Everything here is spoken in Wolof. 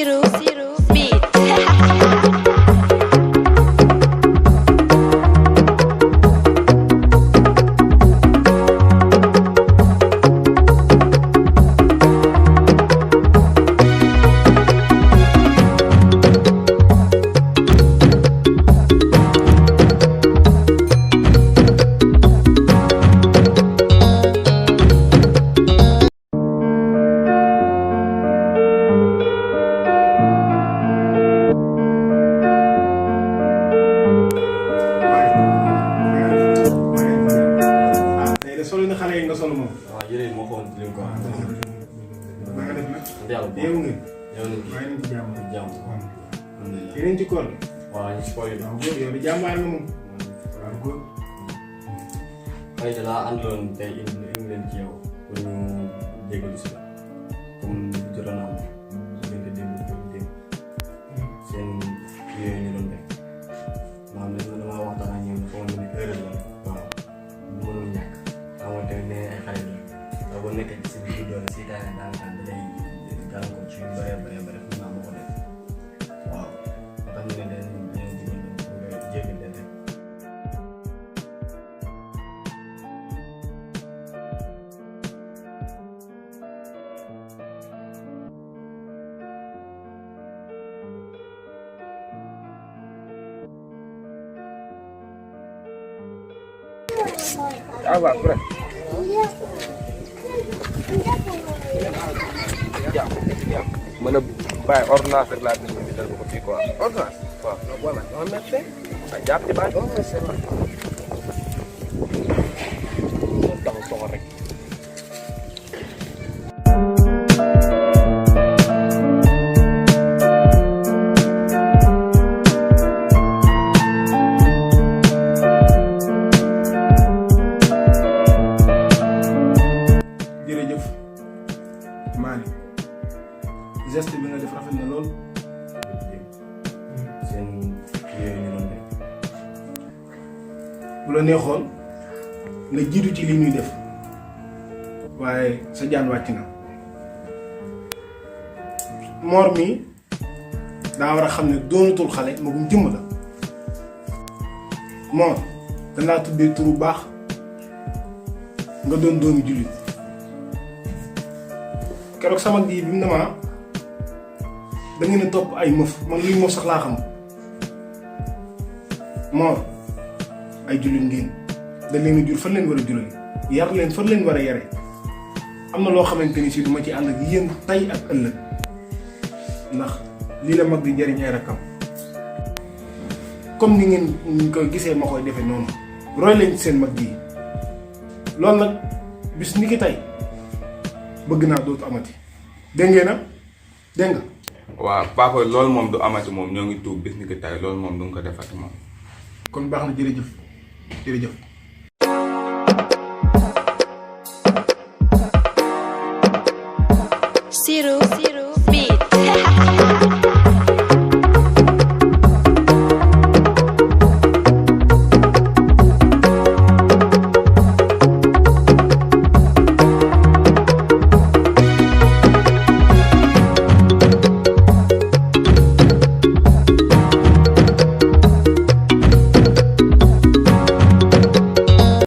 Siru Beat. solo na xale yi nga solo moom. waaw yére moo xool lim quoi. na nga def nag. yàlla bu yeewu ngeen. yeewu nañ waaye nañ ci jàmm. jàmm. alhamdulilah yeneen ci koor. waaw ñu si koor yi. waaw góor yow di jàmbaar nga moom. waaw góor. xëy na laa àndoon tey indi leen ci yow pour ñu jégalu si la comme jotoon naa am diggante démb seen yooyu ñu doon def maanaam damaa waxtaan ak ñoom dafa mën a erreur la waaw mënul ñàkk xamante ne ay xale la ndax boo nekkee si biir doole si daanaka daanaka da lay gàllankoor ci yu bëree bëri bëri xam naa moo ko def waaw moo tax ñu ne dañoo digal nga jégal leen rek. Ah, va, pure. Mën a bàyyi ordonnance rek laa bind ñu bindal ko fii quoi. Ordonnance? Waaw. Non, voilà. Un médecin? Ah, jàpp ci bàyyi. Un médecin. Taxaw soxor rek. jërëjëf Malick geste bi nga def rafet na lool. seen yooyu ñu doon def. bu la neexoon nga jiitu ci li ñuy def waaye sa jaan wàcc na. Mor mi daa war a xam ne doonatul xale magum jëmm la. Mor danaa tuddee turu baax nga doon doomi jullit. keroog sama gi bi mu ne ma da ngeen a topp ay mëf man luy mëf sax laa xam. Mor ay jullit ngeen da leen a jur fan leen war a jural yar leen fan leen war a yare. am na loo xamante ni si duma ci ànd ak yéen tey ak ëllëg ndax lii la mag di jariñ ay rakkam comme ni ngeen koy gisee ma koy defee noonu roy leen ci seen mag gi loolu nag bis ni ki tey bëgg naa dootu amati dégg ngeen na dégg nga. waaw papa loolu moom du amati moom ñoo ngi tuub bis ni ko tey loolu moom du nga ko defati moom. kon baax na jërëjëf jërëjëf.